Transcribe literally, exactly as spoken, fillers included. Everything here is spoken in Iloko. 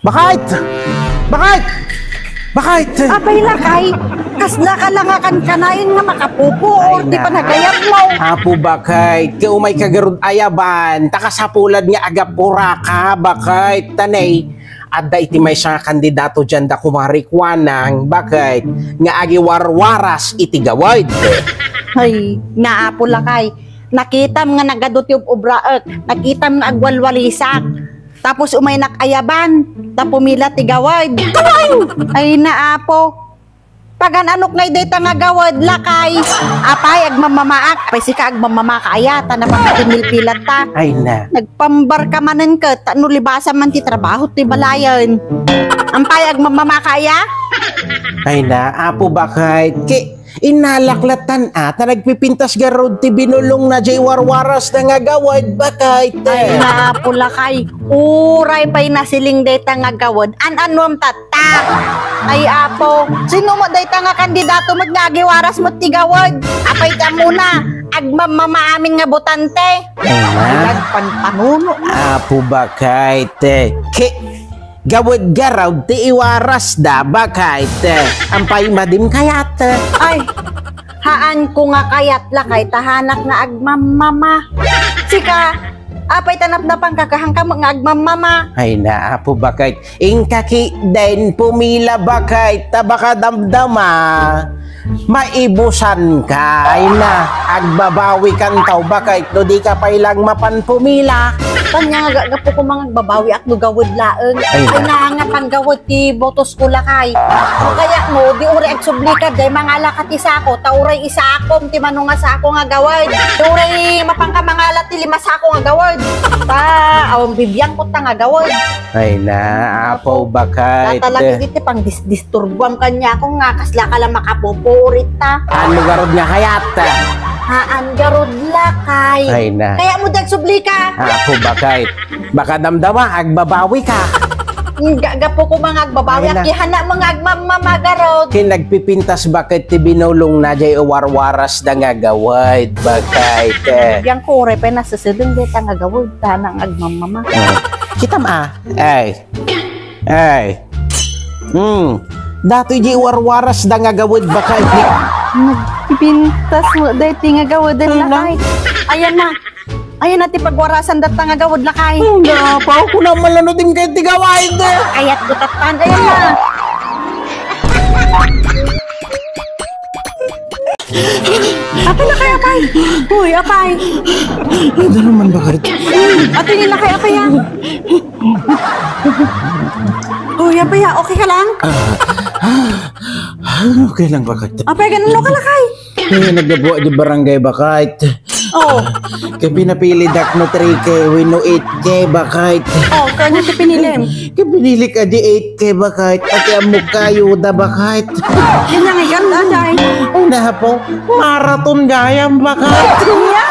Bakit? Bakit? Bakit? Apay, lakay, kasla ka la nga kankanayon nga makapupuor ti panagayatmo. Apo, Bakit, ket umayka garud ayaban, ta kasapulad nga agapuraka, Bakit, ta ne, adda iti maysa nga kandidato dian da kumari Kuanang, Bakit, nga agiwarwaras iti gawid. Ay, na, Apo, lakay, nakitam nga nagadu ti ub-ubraek, nakitam nga agwalwalisak. Tapos umaynak ayaban, ta pumila ti gawid. Ay, na, Apo. Pagan-anok ngay dayta nga gawid, lakay. Apay, agmamamaak. Apay, sika agmamamaka aya, ta napakatimilpilat ta. Ay na. Nagpambar ka manen ket, ta no libasan man ti trabaho ti balayen. Ampay, agmamamaka aya? Ay na, Apo, Bakit, ki, Innalak lattan a, ta nagpipintas garud ti binulongna diay warwarasda nga gawid, Bakit. Ay, Apo, lakay. Uray pay nasiling dayta nga gawid, an-annuam tatta. Ay, Apo, sino met dayta nga kandidato met nga agiwaras met ti gawid? Apay ti ammona, agmamama amin nga botante. Ay, na. Ay, agpanpanuno. Apo, Bakit. Ki, Gawid garud ti iwarasda, Bakit. Ampay, madim kayat? Ay, haanko nga kayat, lakay, ta haanak nga agmamama. Sika, apay ta napnapanka, haanka met nga agmamama? Ay na, Apo, Bakit. Inka ketdin pumila, Bakit, ta baka damdama maibusanka. Ay na, agbabawikanto, Bakit, no dika pay lang mapan pumila. Ania nga ga-, gapu koma nga agbabawiak no gawid laeng. Ay, ay, na. Naangapan gawid ti botosko, lakay. Ah. No kayatmo, di uray agsublika, diay mangalaka ti sako, ta uray isakom ti mano nga sako nga gawid. Di uray mapanka mangala ti lima sako nga gawid. Ta, awan bibiangko ta nga gawid. Ay na, Apo, Bakit. Talaga iti pangdisturbuam kaniak nga kasla ka la makapupuor ita. Haan mo garud nga kayat? Haan garud, lakay. Ay na. Kayatmo di agsublika? Apo, Bakit. Baka damdama, agbabawika. Ga-, gapu koma nga agbabawiak, ay na. Haan met nga agmamama garud. Ket nagpipintas, Bakit, ti binulongna diay warwarasda nga gawid, Bakit. Bibiangko, uray pay nasisideng dayta nga gawid, ta haan nga agmamama. Ah. Kitam a. Ay. Ay. Hmm. Datoy diay warwarasda nga gawid, Bakit. Nagpipintas met dayta nga gawid, ay, lakay. Ayan na. Ayan na ti pagwarasandata nga gawid, lakay. Ay, napaw ko naman, ano, dim kayo ti gawid. Kayatko tattan. Ayan na. Apay, lakay, apay. Uy, apay. Ano naman, Bakit? Atoy ni, lakay, apay, ah. Uy, apay, ah, okay ka lang? Ah, ah, okay lang, Bakit. Apay, ganun ka, lakay. Eh, naggapu diay barangay, Bakit. Oh. Ket pinapilidak no three K wenno eight K, Bakit. Oh, kanya ti pinilim. Ket pinilik a di eight K, Bakit. Ati ammo kayo da, Bakit. Kanya nga yan, Daday. Ay, napo. Marathon gayam, Bakit. Kanya?